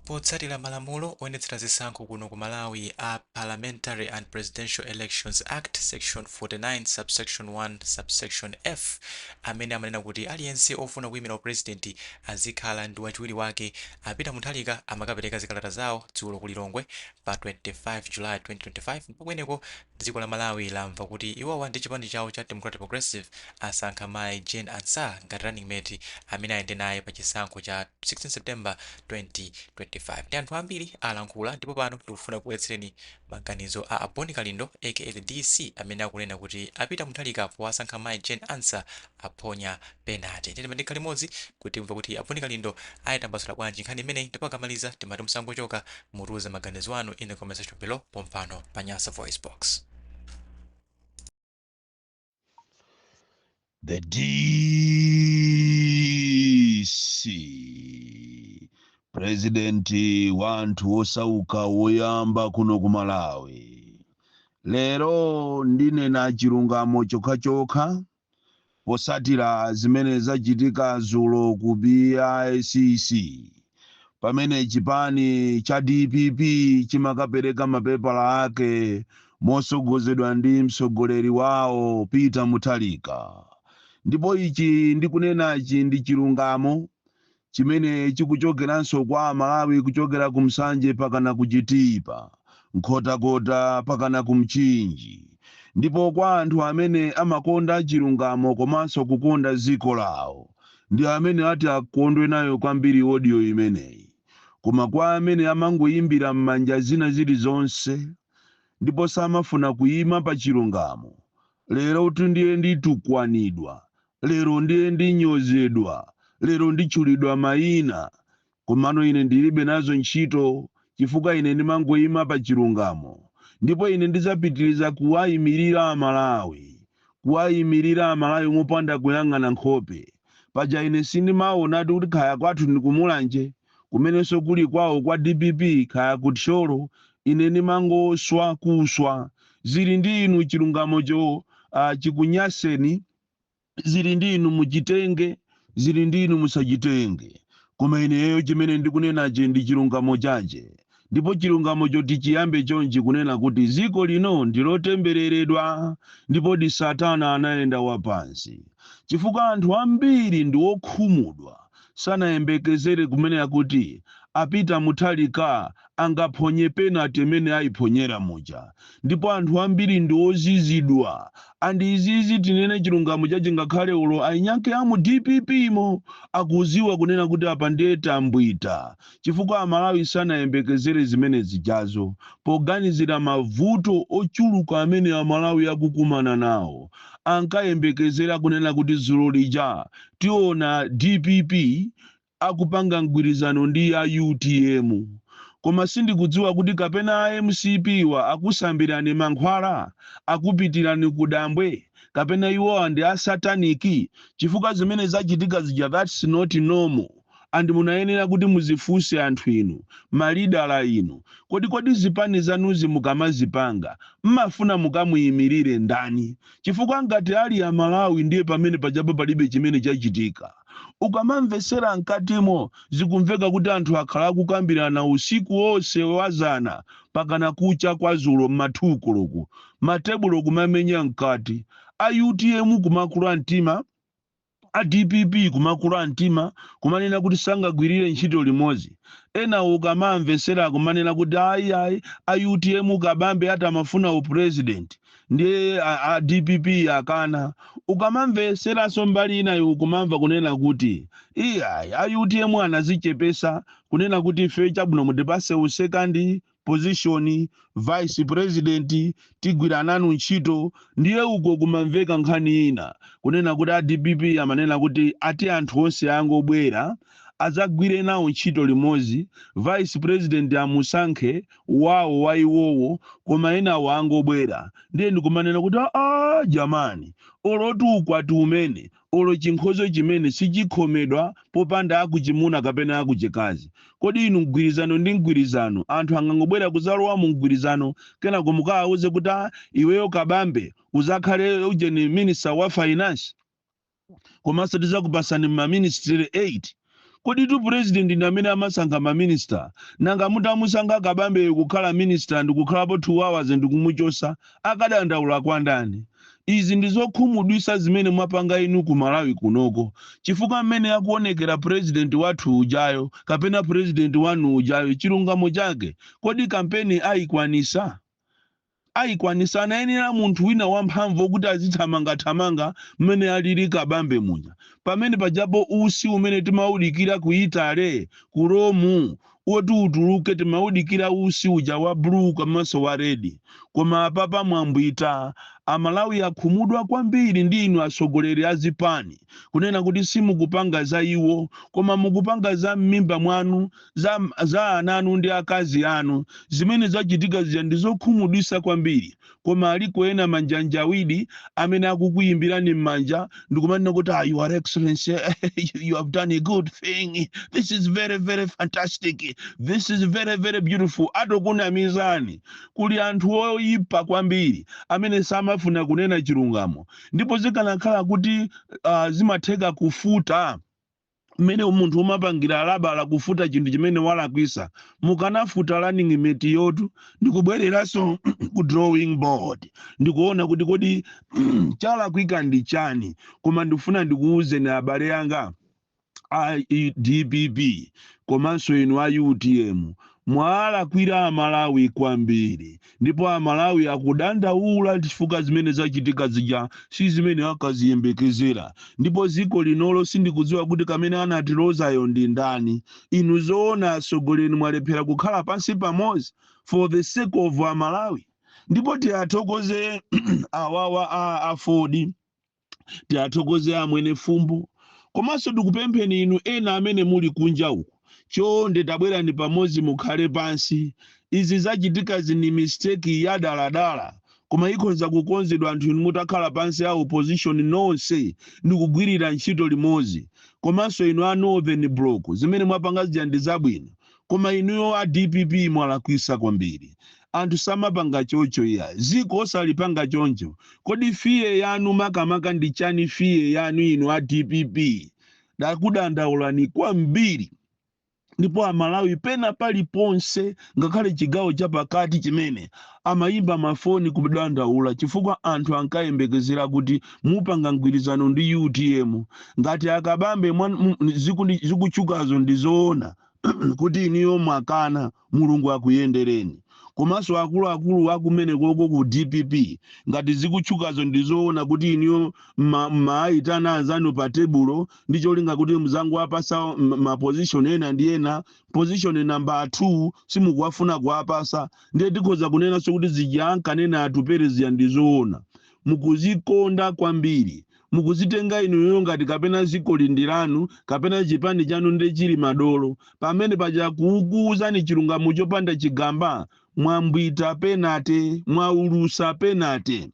Potsatira malamulo oyendetsera zisankho kuno ku Malawi a Parliamentary and Presidential Elections Act section 49 subsection 1 subsection F amene amanena kuti aliyense ofuna kuyimira upresident azikhala ndi wachiwiri wake, a Peter Mutharika amakapereka zikalata zawo dzulo ku Lilongwe pa 25 July 2025 ndipo kumeneko dziko la Malawi lamva kuti iwowa ndi chipani chawo cha Democratic Progressive asankha mayi Jane Ansah ngati running mate amene ayende naye pa chisankho cha 16 September 2025. Ndi anthu ambiri alankhula ndipo pano tikufuna kubweretsereni maganizo a a Bon Kalindo aka the DC amene akunena kuti a Peter Mutharika powasankha mayi Jane Ansah aphonya penate. Tiyeni tikhale limodzi kuti timve kuti a Bon Kalindo ayitambasula bwanji nkhani imeneyi ndipo akamaliza timati musangochoka mutiuze maganizo anu in the comment section below pompano pa Nyasa Voice Box. The DC President wa anthu osauka woyamba kuno ku Malawi. Lero ndinena chilungamo chokhachokha posatira zimene zachitika dzulo ku BICC pamene chipani cha dpp chimakapereka mapepala ake mosogozedwa ndi mtsogoleri wawo Peter Mutharika. Ndipo ichi ndikunenachi ndi chilungamo chimene chikuchokeranso kwa Amalawi kuchokera ku Nsanje pakana ku Chitipa, Nkhotakota pakana ku Mchinji. Ndipo kwa anthu amene amakonda chilungamo komanso kukonda dziko lawo ndi amene ati akondwe nayo kwambiri audio imeneyi. Koma kwa amene amangoyimbira m'manja zina zilizonse ndipo samafuna kuyima pa chilungamo, lerotu ndiye nditukwanidwa, lero ndiye ndinyozedwa, lero nditchulidwa mayina, komano ine ndilibe nazo ntchito chifukwa ine ndimangoyima pa chilungamo ndipo ine ndidzapitiriza kuwayimirira Amalawi, kuwayimirira Amalawi mopanda kuyang'ana nkhope. Paja ine sindimaonatu kuti kaya kwathu ndi ku Mulanje, kumenenso kuli kwawo kwa dpp, kaya ku Thyolo, ine ndimangoswa kuswa. Zili ndi inu chilungamocho chikunyaseni, zili ndi inu muchitenge, zili ndi inu musachitenge, koma ineyo chimene ndikunenachi ndi chilungamo chache. Ndipo chilungamocho tichiyambe chonchi kunena kuti dziko lino ndi lotembereredwa ndipo di Satana anayenda wapansi, chifukwa anthu ambiri ndi okhumudwa, sanayembekezere kumenera kuti a Peter Mutharika angaphonye penalty imene ayiphonyera muja. Ndipo anthu ambiri ndi ozizidwa and izizi tinene chilungamo chache ngakhale olo ainyanke amu dpp mo akuziwa kunena kuti apa ndiye tambwita chifukwa Amalawi sanayembekezere zimene zijazo poganizira mavuto ochuluka amene Amalawi akukumana nawo. Ankayembekezera kunena kuti dzulo lija tiona dpp akupanga mgwirizano ndi a utm koma sindikudziwa kuti kapena a mcp wa akusambirani mankhwala, akupitirani kudambwe, kapena iwowa ndi a sataniki, chifukwa zimene zachitika zija that's not normal and munayenera kuti muzifunse anthu inu, malidala inu, kodi zipani zanuzi mukamazipanga mmafuna mukamuyimirire ndani? Chifukwa ngati ali a Malawi ndiye pamene pajapo palibe chimene chachitika. Ukamamvetsera mkatimo zikumveka kuti anthu akhala akukambirana usiku wonse wazana pakana kucha kwa zulo m'ma 2 koloko, matebulo kumamenya mkati, a utm kumakula mtima, a dpp kumakula mtima kumanena kuti sangagwirire ntchito limodzi. Enawo ukamamvetsera akumanena kuti ayi ayi, a utm Kabambe ati amafuna upresident ndiye a dpp akana. Ukamamvetseranso mbali inayo ukumamva kunena kuti iyayi, a utm anazichepesa kunena kuti ife chabwino mutipase u second position, vice president, tigwira nanu ntchito. Ndiye uko kumamveka nkhani ina kunena kuti a dpp amanena kuti ati anthu onse angobwera adzagwire nawo ntchito limodzi, vice president amusankhe wawo wa iwowo, koma enawo angobwera. Ndiye ndikumanena kuti aa jamani, olotu ukwati umene olo chinkhozo chimene sichikhomedwa popanda akuchimuna kapena akuchikazi. Kodi inu mgwirizano ndi mgwirizano, anthu angangobwera kuzalowa mu mgwirizano kenako mukawauze kuti ah, iweyo Kabambe uzakhale ujeni minister wa finance, komanso tizakupasani ma ministry 8? Kodi tu president ndi amene amasankha maminista? Nanga mutamusankha Kabambeyo kukhala minister ndikukhalapo 2 hours ndikumuchosa, akadandaula kwa ndani? Izi ndi zokhumudwisa zimene mwapanga inu ku Malawi kunoko, chifukwa mmene akuonekera president wathu ujayo kapena president wanu ujayo, chilungamo chake, kodi kampeni ayikwanisa? Ayikwanisa? Anayenera munthu wina wamphamvu wokuti azithamangathamanga mmene alili Kabambe muja. Pamene pajapo usi umene timawudikira ku Italy, ku Rome, woti utuluke, timawudikira usi uja wa blue komanso wa red, koma apapa mwambwita. Amalawi akhumudwa kwambiri ndi inu atsogoleri a zipani, kunena kuti simukupanga za iwo, koma mukupanga za m'mimba mwanu, za ana anu ndi akazi anu. Zimene zachitika zija ndi zokhumudwisa kwambiri, koma aliko ena manjanjawidi amene akukuyimbirani m'manja ndikumanena kuti, "Ah, Your Excellency, you have done a good thing. This is very, very fantastic. This is very, very beautiful." Atokunamizani. Kuli anthu oyipa kwambiri amene samafuna kunena chilungamo, ndipo zikanakhala kuti zimatheka kufuta mmene munthu umapangira alabala, kufuta chinthu chimene walakwisa, mukanafuta running mate yotu ndikubwereranso ku drawing board ndikuona kuti kodi chalakwika ndi chani. Koma ndifuna ndikuwuzeni, abale anga a DPP komanso inu a UTM, mwalakwira Amalawi kwambiri, ndipo Amalawi akudandaula chifukwa zimene zachitika zija si zimene akaziyembekezera. Ndipo dziko linolo sindikudziwa kuti kamene anatilozayo ndi ndani. Inu zoona, atsogoleri, mwalephera kukhala pansi pamodzi for the sake of Amalawi? Ndipo tiyathokoze awawa a AFORD, tiyathokoze amwene Fumbo, komanso tikupempheni inu ena amene muli kunja uku, chonde tabwerani pamodzi, mukhale pansi. Izi zachitika ni mistake ya daladala, koma ikhoza kukonzedwa anthu inu mutakhala pansi, a opposition nonse, ndikugwirira ntchito limodzi. Komanso inu a Northern Block, zimene mwapanga zija ndi zabwino, koma inuyo a DPP mwalakwisa kwambiri. Anthu samapanga chocho iya, ziko osalipanga choncho. Kodi fear yanu makamaka ndi chani? Fear yanu inu a DPP, dakudandaulani kwambiri. Ndipo Amalawi pena paliponse, ngakhale chigawo chapakati chimene amayimba mafoni kudandaula, chifukwa anthu ankayembekezera kuti mupanga mgwirizano ndi UTM. Ngati Akabambe zikutchukazo ndi zoona kuti iniyo mwakana, Mulungu akuyendereni. Komanso akuluakulu akumene koko ku DPP, ngati zikutchukazo ndi zoona kuti iniyo maayitana anzanu pa tebulo ndi cholinga kuti mzangu apasa ma position ena ndi ena, position number 2 simukuwafuna kuwapasa, ndiye tikhoza kunenanso kuti zija ankanena Atupere zija ndi zoona. Mukuzikonda kwambiri, mukuzitenga inuyo ngati kapena ziko lindi lanu kapena chipani chanu ndi chili madolo. Pamene paja kukuwuzani chilungamo chopanda chigamba, mwambwita penate, mwaulusa penate.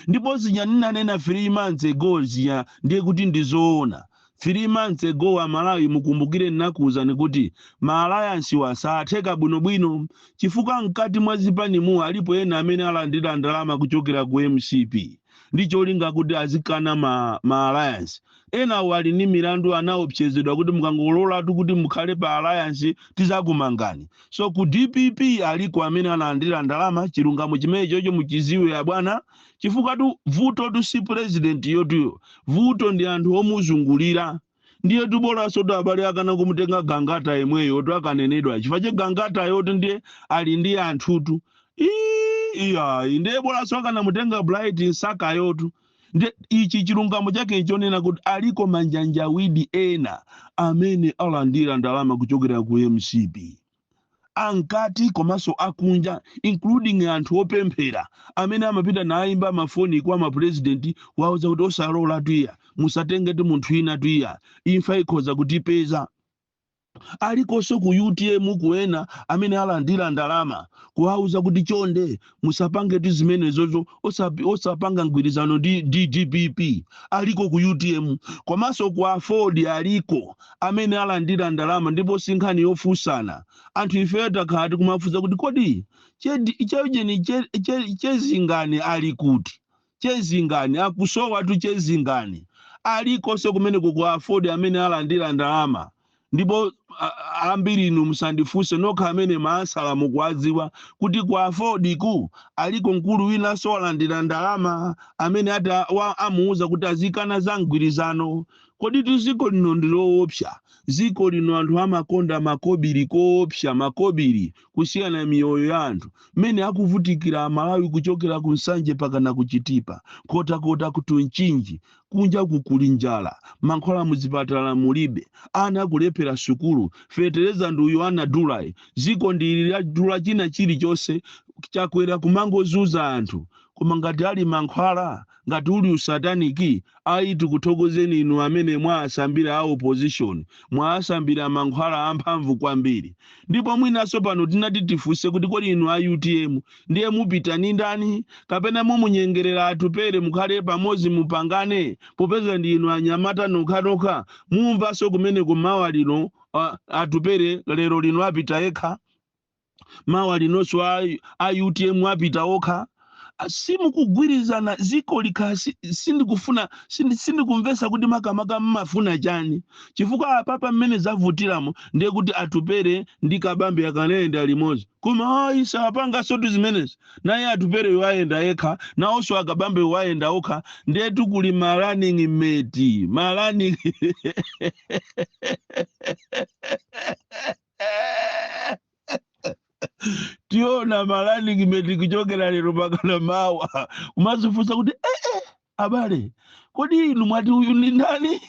Ndipo zija ndinanena 3 months ago zija ndiye kuti ndizoona. 3 months ago, Amalawi mukumbukire, ndinakuwuzani kuti ma alliance wasatheka bwinobwino, chifukwa mkati mwa zipanimu alipo ena amene alandira ndalama kuchokera ku MCP ndi cholinga kuti azikana ma alliance. Enawo ali ndi milandu, anaopsezedwa kuti mukangololatu kuti mukhale pa alliance tizakumangani. So ku DPP aliko amene analandira ndalama. Chilungamo chimene chocho muchiziwe, abwana, chifukwa tu vuto tu si president yotuyo, vuto ndi anthu omuzungulira. Ndiye tubolanso tu abale akana kumutenga Gangata yemweyo tu akanenedwa, chifukwa che Gangata yotu ndiye ali ndi anthutu. Iyayi, ndiye bolanso akanamutenga Bright Msaka yotu. Ndiye ichi chilungamo chake nchonena kuti aliko manjanjawidi ena amene alandira ndalama kuchokera ku MCP, ankati komanso akunja, including anthu opemphera amene amapita nayimba mafoni kwa mapurezidenti wauza kuti osalola tuya, musatenge munthu ina tuya, imfa ikhoza kutipeza. Alikonso ku UTM kuena amene alandira ndalama kuwauza kuti chonde musapange tu zimenezozo, osapanga mgwirizano ndi DPP. Aliko ku UTM, komanso ku AFORD aliko amene alandira ndalama. Ndipo si nkhani yofunsana, anthu ifeyo takhala tikumafunsa kuti kodi chejeni chezingani ali kuti? Chezingani akusowa tu. Chezingani alikonso kumeneko ku AFORD amene alandira ndalama. Ndipo ambiri inu musandifunse, nokha amene maasala mukuwadziwa kuti ku Aford-ku aliko mkulu winanso walandira ndalama amene ati amuuza kuti azikana za mgwirizano. Kodi tu dziko lino ndi loopsa? Dziko lino anthu amakonda makobiri koopsa, makobiri kusiyana miyoyo ya anthu. Mmene akuvutikira Amalawi kuchokera ku Nsanje pakana ku Chitipa, Nkhotakota ku Mchinji, kunja kuli njala, mankhwala muzipatala mulibe, ana akulephera sukulu, fetereza ndi uyo anadulayi, dziko ndili ladula, china chilichonse chakwera, kumangozuza anthu. Koma ngati ali mankhwala, ngati uli usataniki, ayi, tikuthokozeni inu amene mwasambira a opposition, mwasambira mankhwala amphamvu kwambiri. Ndipo mwinanso pano tinati tifunse kuti kodi inu a UTM ndiye mupita ni ndani, kapena mumunyengerera Atupere mukhale pamodzi mupangane, popeza ndi inu anyamata nokhanokha? Mumvanso kumene kumawa lino Atupere lero lino apita yekha, mawa linonso a UTM apita okha. Simukugwirizana, ziko likhasi. Sindikufuna, sindikumvesa kuti makamaka mmafuna chani, chifukwa apapa mmene zavutiramo ndiye kuti Atupere ndi Kabambe akanayenda limodzi, koma ayi, sapanganso tu zimenezi. Naye Atupereyo ayenda yekha, nawonso Akabambe wayenda okha. Ndiyetu kuli ma running mate, ma running. Tiona ma running mate kuchokera lero pakana mawa, kumazifunsa kuti abale, kodi inu mwati uyu ndi ndani?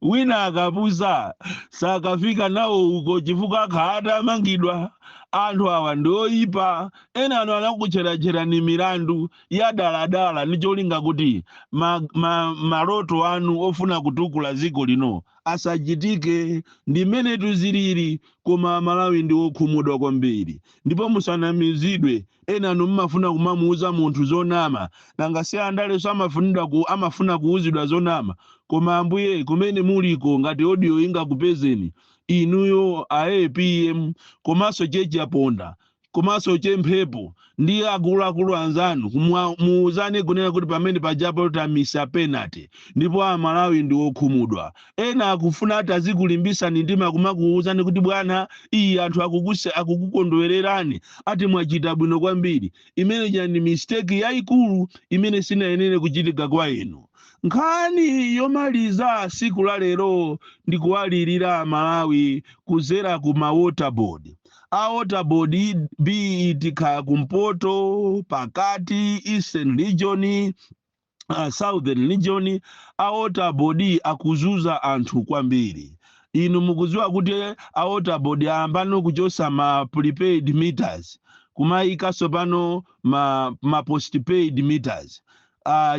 Wina akapusa sakafika nawo uko chifukwa akhala atamangidwa. Anthu awa ndi oyipa. Ena anu anakucherachera milandu yadaladala ndi cholinga kuti maloto anu ofuna kutukula dziko lino asachitike. Ndi mmene tuzilili. Koma Amalawi ndi okhumudwa kwambiri, ndipo musanamizidwe. Ena anu mmafuna kumamuuza munthu zonama. Nanga si andaleso amafuna kuuzidwa zonama? Koma Ambuye kumene muliko, ngati audio ingakupezeni inuyo a APM komanso Chechaponda komanso Chemphepo ndi akuluakulu anzanu, muuzane kunena kuti pamene pajapo tamisa penalty, ndipo Amalawi ndi okhumudwa. Ena akufuna ati azikulimbisani ndima kumakuuzani kuti bwana, iyi anthu akukukondwererani, ati mwachita bwino kwambiri. Imene ndi mistake yayikulu imene sinayenere kuchitika kwa inu. Nkhani yomaliza siku la lero ndikuwalirira Amalawi kuzera ku ma Water Board. A Water Board, be it kaya kumpoto, pakati, Eastern Region, Southern Region, a Water Board akuzuza anthu kwambiri. Inu mukudziwa kuti a Water Board ayambano kuchosa ma prepaid meters, kumayikanso pano ma postpaid meters,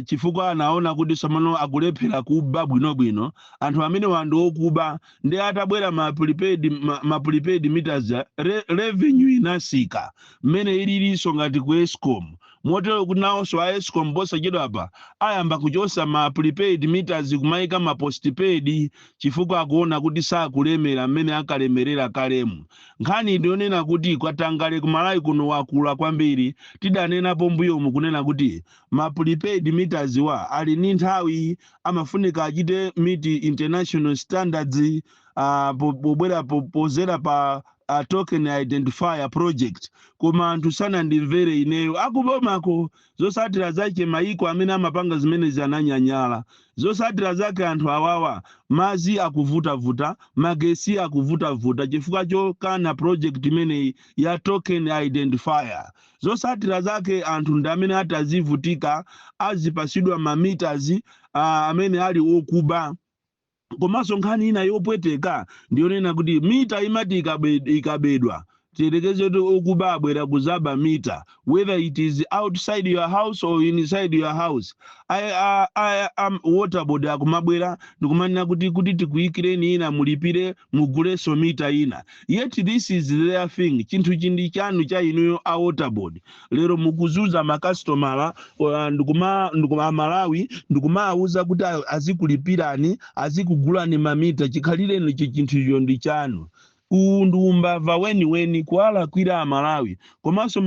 chifukwa anaona kuti somano akulephera kuba bwinobwino. Anthu amene wandu okuba, ndi atabwera ma prepaid meters, revenue inasika mmene ililinso ngati ku Escom. Motero kuti nawonso a Escom posachedwapa ayamba kuchosa ma prepaid meters, kumayika ma postpaid, chifukwa akuona kuti sakulemera mmene akalemerera kalemu. Nkhani ndiyonena kuti katangale kumalawi kuno wakula kwambiri. Tidanenapo mbuyomu kunena kuti ma prepaid meters wa ali ndi nthawi, amafunika achite meet international standards pobwera pozera pa token identifier project, koma anthu sanandimvere ineyo akubomako. Zosatira zake, maiko amene amapanga zimenezi ananyanyala. Zosatira zake, anthu awawa madzi akuvutavuta, magesi akuvutavuta, chifukwa chokana project imeneyi ya token identifier. Zosatira zake, anthu ndi amene atazivutika, azipasidwa ma meters amene ali okuba. Komanso nkhani ina yopweteka ndiyonena kuti mita imati ikabedwa, tiyerekeze kuti okuba abwera kuzaba mita, whether it is outside your house or inside your house, Water Board akumabwera ndikumanena kuti tikuyikireni ina, mulipire, mugulenso mita ina. Yet this is their thing, chinthu chindi chanu cha inuyo a Water Board. Lero mukuzuza makasitomala ndikuma Amalawi ndikumawuza kuti azikulipirani, azikugulani mamita, chikhalireni ichi chinthucho ndi chanu. Uwu ndi umbava weniweni, kuwalakwira Amalawi. Komanso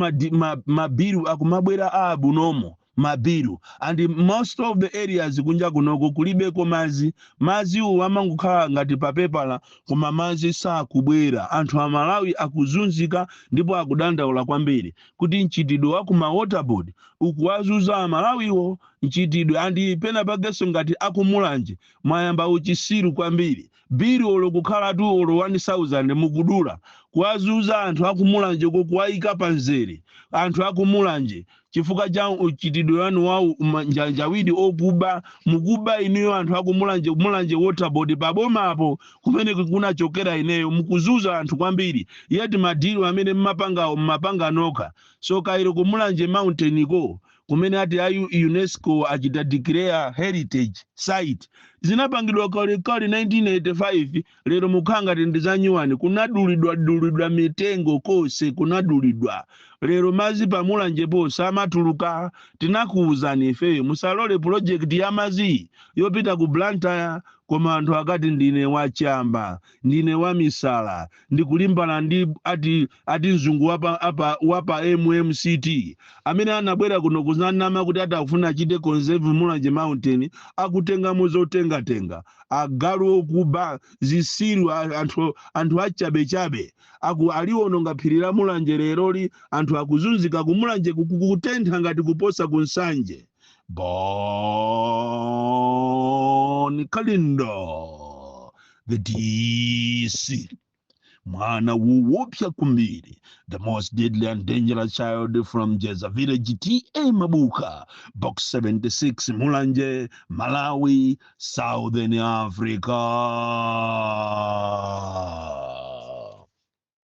mabilu akumabwera a abnormal. Mabilu and most of the areas kunja kunoko kulibeko mazi. Maziwo amangokhala ngati papepala, koma mazi sakubwera. Anthu a Malawi akuzunzika ndipo akudandaula kwambiri kuti mchitidwe wa kuma Water Board ukuwazuza Amalawiwo mchitidwe. And pena pakenso ngati akuMulanje mwayamba uchisiru kwambiri. Bill olo kukhalatu olo 1000 mukudula, kuwazuza anthu akuMulanje ko, kuwayika panzere anthu akuMulanje chifukwa cha uchitidwe wanu wa njanjawidi okuba. Mukuba inuyo anthu akuMulanje, Mulanje Water Board pabomapo kumene kunachokera ineyo, mukuzuza anthu kwambiri. Yeti ma deal amene mmapangawo mmapanga nokha. So kairo kuMulanje Mountain ko kumene ati a UNESCO achita declare heritage site, zinapangidwa kalekale 1985. Lero mukhala ngati ndi zanyuwani. Kunadulidwa dulidwa mitengo konse kunadulidwa. Lero mazi paMulanjepo samatuluka. Tinakuwuzani ifeyo, musalole project ya mazi yopita ku Blantyre, koma anthu akati ndine wachamba, ndine wamisala, ndikulimbana ndi ati mzungu wapa MMCT amene anabwera kuno kuzanama kuti atafuna achite conserve Mulanje Mountain, akutengamo zotengatenga. Agalu okuba, zisilu, anthu achabechabe aku aliwononga phiri la Mulanje. Leroli anthu akuzunzika kuMulanje, kukutentha ngati kuposa kuNsanje. Bon Kalindo, the DC, mwana woopsa kwambiri, the most deadly and dangerous child from Jeza Village, T/A Mabuka, Box 76, Mulanje, Malawi, Southern Africa.